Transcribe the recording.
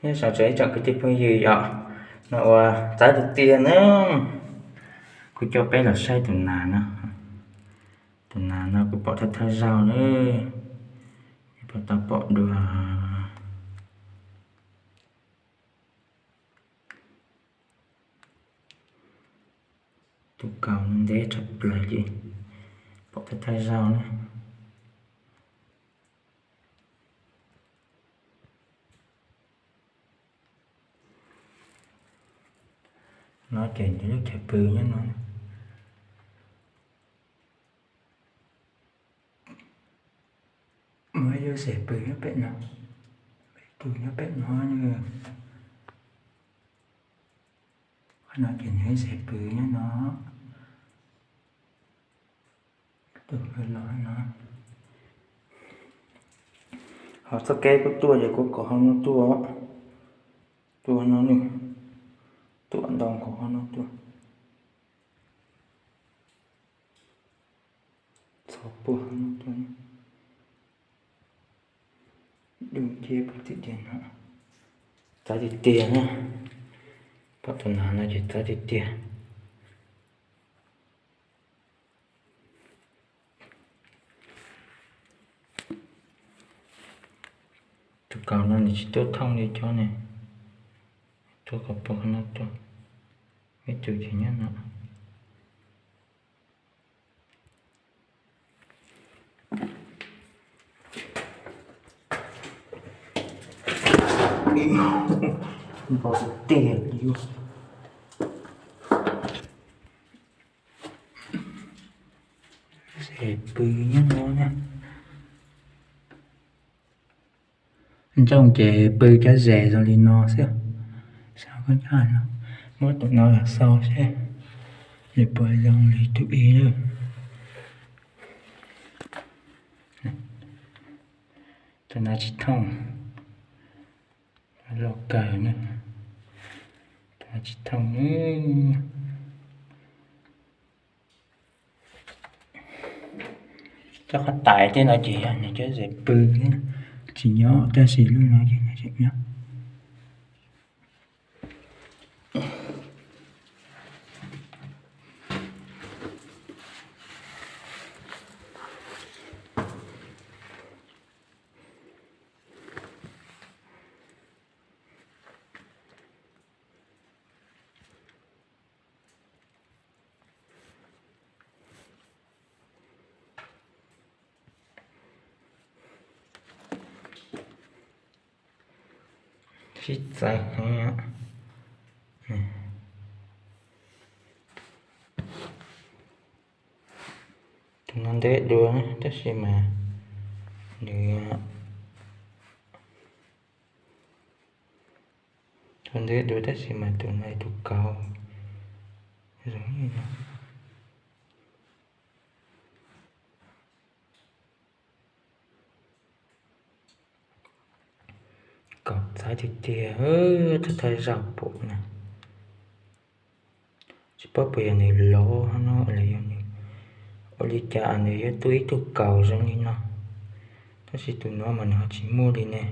Nyob zoo tsoom ib tsoom kwv tij phooj ywg yom, no ua txawv tiag tiag na. Kuv coj peb los saib tus nas no. Tus nas no kuv pom thawj thawj zaug na, peb puas tau pom dua. Tus kaus no ntev tshaj plaws li, pom thawj thawj zaug na. No ces nws lub chaw pw nyob no. Muaj ib lub xes pw nyob pem no, ib tug nyob pem no. Qhov no ces nws lub xes pw nyob no. Tus los no, ho txoj kev kuv tuaj ces kuv kom ho no tuaj, tuaj no nws, tuaj ntau nkaus ho no tuaj. Txhov puag ho no tuaj. Dub nciab puag tim tiag no. Txawv tiag tiag na. Pom tus nas no ces txawv tiag tiag. Tus kaus no nws tsis tuaj thooj li cov ne, tuaj kom puag no tuaj, ib tug ces nyob no. Npau tiag li. Xes pw nyob no na. Ntsooj ces pw cov zes zoo li no xwb. Saib koj nyob no, muab tus no los xau seb nws puas zoo li tus ib lawm. Tus no tsis thooj, loj kawg na. Tus no tsis thooj. Cov qhov tais tej no ces yog nws cov zes pw thiab, tsis nyob, tab sis lub no ces nws tseem nyob. Sib txawv heev. Tus no ntev dua tab sis mas nws, tus ntev dua tab sis mas tus no tus kaus zoo li no. Kaus txawv tiag tiag, thawj thawj zaug pom na. Tsis paub puas yog nws lov no los yog nws ua li cas nws yuav tuaj ib tug kaus zoo li no. Tab sis tus no mas nws ho tsis muaj li ne.